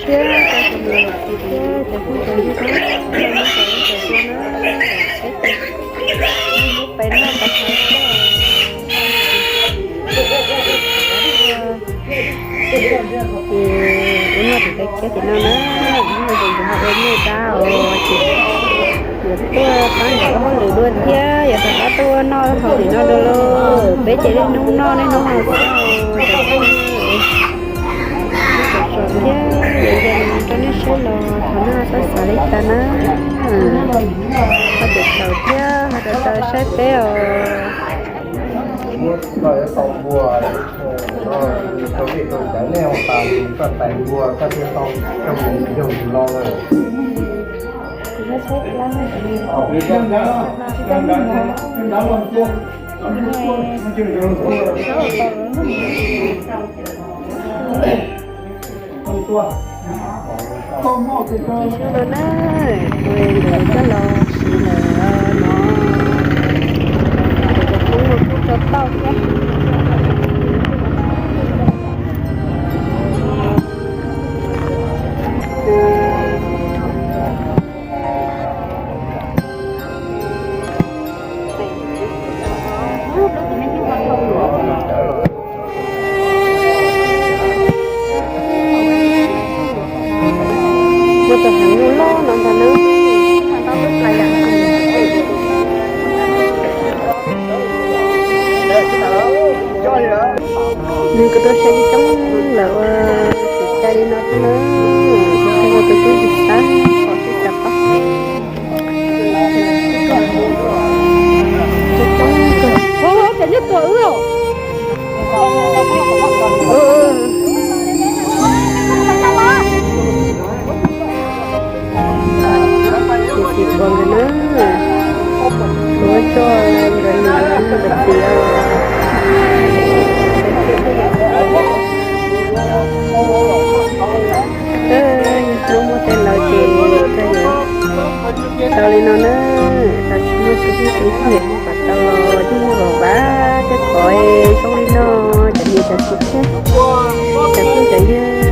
Thiab cov niam cov txiv thiab cov phooj cov ywg, peb mus pem no pem hav xwb. Ces ua noj tim peb kiab tim no na, ua noj ces yuav ho ua nyuj dab os, ces yuav tuaj pab nrog hauj lwm dua thiab, yuav rov qab tuaj ua noj haus tim no dua lauj. Peb ces niaj hnub noj niaj hnub haus xwb os. Thiab yog li rau nej saib los thov nej txhob xav li cas na. Ho caum caum thiab ho rau rau saib peb os. Ib suab no na, kuv nkawd coj los siv ntawm no, kuv cov phooj ywg kuj tau tau thiab. Muaj tus heev loj loj no ntag na. Nws kuj tuaj saib coob coob lawm ua tsis cai li no thiab na. Ua tus tub tsis xav pom tsis xav pom. Coob coob kawg. Ua cas nyob tua wb os. Tus txiv pom nkawd na, kuv coj nkawd niam nkawd txiv. Yog hnub muaj tej laus ces kawg yuav tau li no na, tau tsis muaj tus hlub tus nyiam kom tau los yeej muaj los vam thiab, thov zoo li no cov niam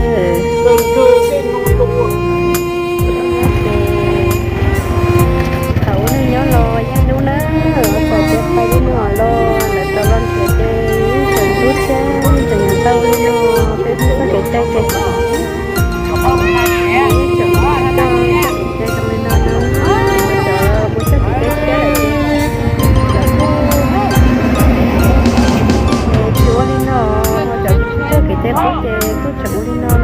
cov txiv thiab cov phooj cov ywg. Thaum ub neej nyob los yeej hlub na, ua txawm tias pais li no los lawv tau los nrhiav ces yeej tseem hlub thiab yeej tseem nyob tau li no, peb txoj kev cai ces yeej tseem coj kev cai zoo li no na, cov ua txoj kev cai thiab lawm ces cov kuj tsis ua li no, cov tsis txoj kev cai qub ces kuj tseem ua li no na.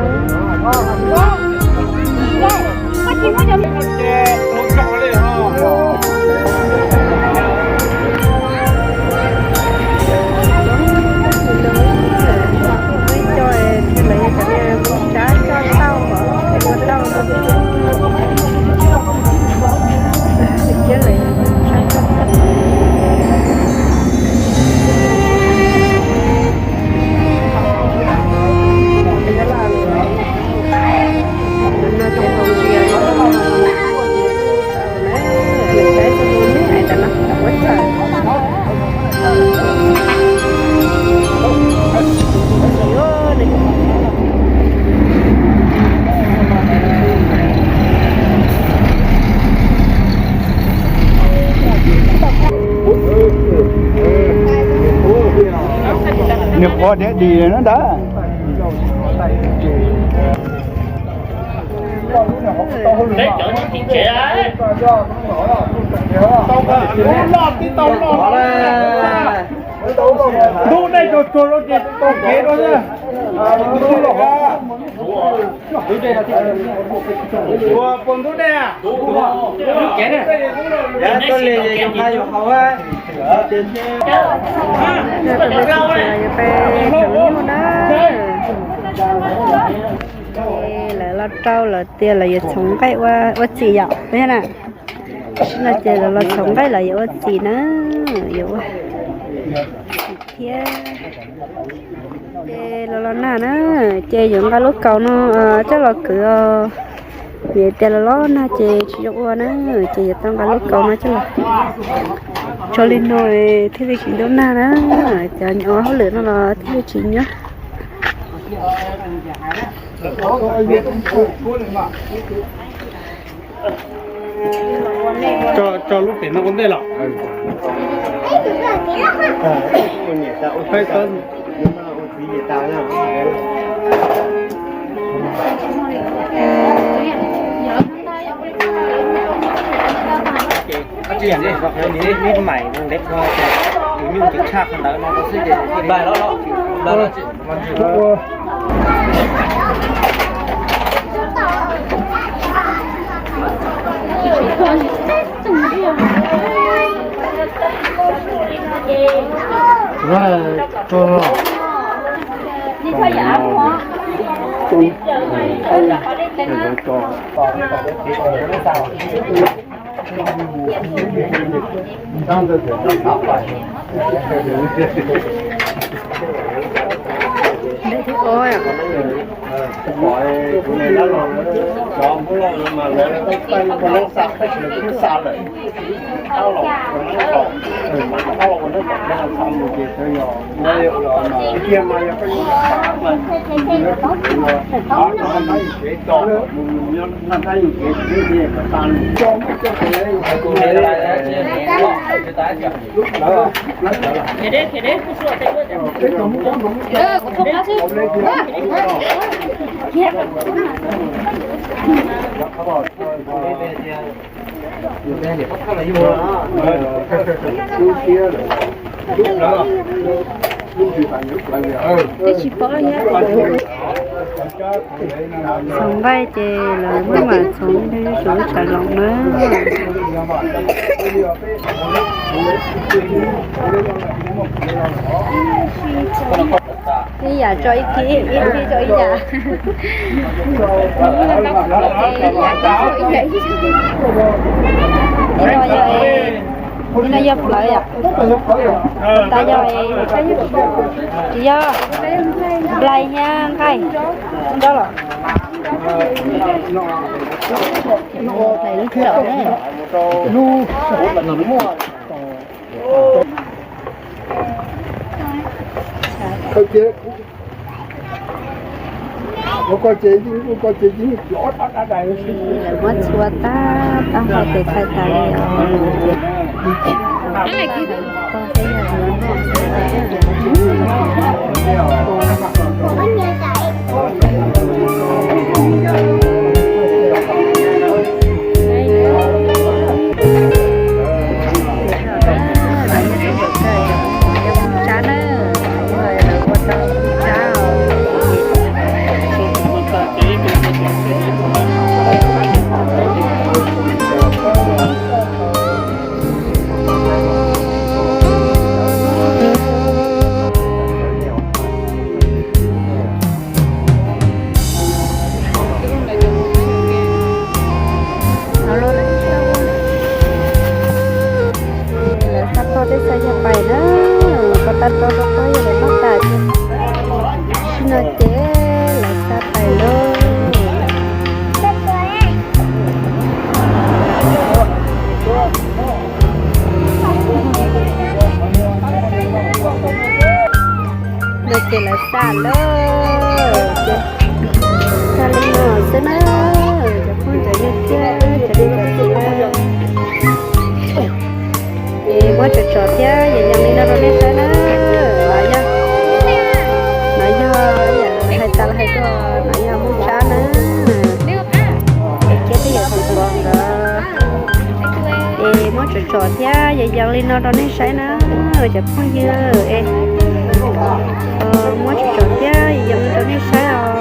Nws qhuav diav dim no ntag. Ntub dej tsuag tsuag rau ces tau kev rau xwb. Puas ntub dej? Tuaj li yus qha yus haus. Yog tus me txiv tseem yuav pais tseem nyuj na. Lawv los rau lawm tias lawv yuav txhoov nqaij ua txim yom, na. Sib no ces lawv los txhoov nqaij lawv yuav ua txim na, yuav ua txim thiab. Ces los los nag na, ces yuav nqa lub kaus no coj los kwv os. Vim tias los los nag ces tsis zoo ua na, ces yuav tau nqa lub kaus no coj los tso li no thiaj li tsis ntub nag na. Cov nyob hauj lwm no los thiaj li tsis nyob. Tso, tso lub pem no ua ntej los. Tsis paub thiab. Txhoov nqaij ces lawv muab mam txhoov rau lub tshav loos na. Ib yam tso ib kib, ib kib tso ib yam. Ib no yog, ib no yog plawv yom. Tas yog, tsis yog, nplai thiab nqaij nrab los. Lawv muab txhua tag, tag nrho tes txhais tas li os. Lawv tab tom tej xav yog pais na, koj tab tom rau koj yog lawv noj tas ces, no ces lawv xav pais lauj. No ces lawv xav lawm ces, xav li no xwb na, cov phooj cov ywg thiab cov niam cov txiv. Es muab tsom tsom thiab yees yees li no rau nej saib na. No yog, no yog hais tas los hais tuaj, no yog muab tshab na. Es thiab twb yog txhua ntawd. Es muab tsom tsom thiab yees yees li no rau nej saib na, cov phooj ywg. Es muab tsom tsom thiab yees yees li rau nej saib os.